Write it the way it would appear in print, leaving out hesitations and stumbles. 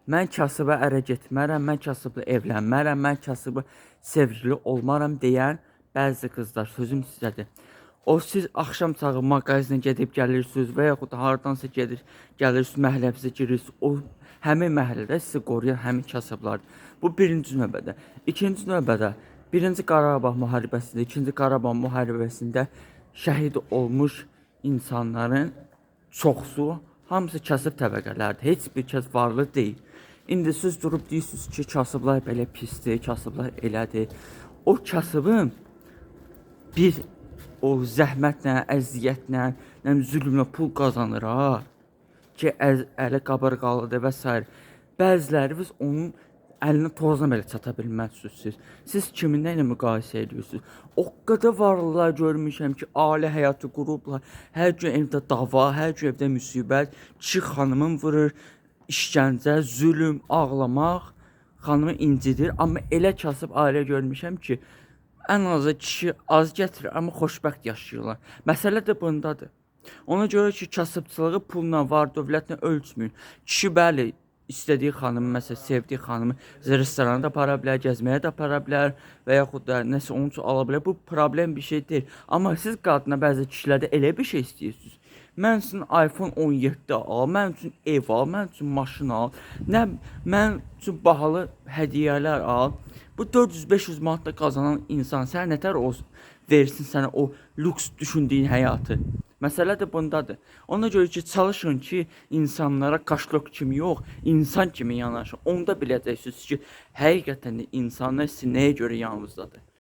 Mən kasıba ərə getmərəm, mən kasıbla evlənmərəm, mən kasıbı sevgili olmaram deyən bəzi qızlar, sözüm sizədir. O siz axşam çağı mağazinə gedib gəlirsiniz və yaxud da hardansa gedir, gəlirsiniz, məhəlləmizə girirsiniz. O həmin məhəllədə sizi qoruyan həmin kasıblardır. Bu birinci növbədə. İkinci növbədə Birinci Qarabağ müharibəsində, ikinci Qarabağ müharibəsində şəhid olmuş insanların çoxsu hamısı kasıb təbəqələrdir. Heç bir kəs varlı deyil. İndi siz durub deyirsiniz ki, kasıblar belə pisdir, kasıblar elədir. O kasıbın bir o zəhmətlə, əziyyətlə, nə bilim, zülmlə pul qazanır ha. Ki əli qabırğalıdır və sair. Bəziləriniz onun əlinin tozuna belə çata bilməzsiniz siz. Siz kiminlə ilə müqayisə edirsiniz? O qədər varlılar görmüşəm ki, ailə həyatı qurublar. Hər gün evdə dava, hər gün evdə müsibət, kişi xanımın vurur, işgəncə, zülm, ağlamaq xanımı incidir. Amma elə kasıb ailə görmüşəm ki, ən azı kişi az gətirir, amma xoşbəxt yaşayırlar. Məsələ də bundadır. Ona görə ki, kasıbçılığı pulla, var dövlətlə ölçməyin. Kişi bəli, istədiyi xanımı, məsələn, sevdiyi xanımı restorana da apara bilər, gəzməyə də apara bilər və yaxud da nəsə onun üçün ala bilər. Bu problem bir şey deyil. Amma siz qadına, bəzi kişilərdə elə bir şey istəyirsiniz. Mən üçün iPhone 17 al, mən üçün ev al, mən üçün maşın al, nə mən üçün bahalı hədiyyələr al. Bu 400-500 manat da qazanan insan sənə nətər o versin sənə o lüks düşündüyün həyatı? Məsələ də bundadır. Ona görə ki, çalışın ki, insanlara kaşlok kimi yox, insan kimi yanaşın. Onda biləcəksiniz ki, həqiqətən də insanlar sizi nəyə görə yanınızdadır.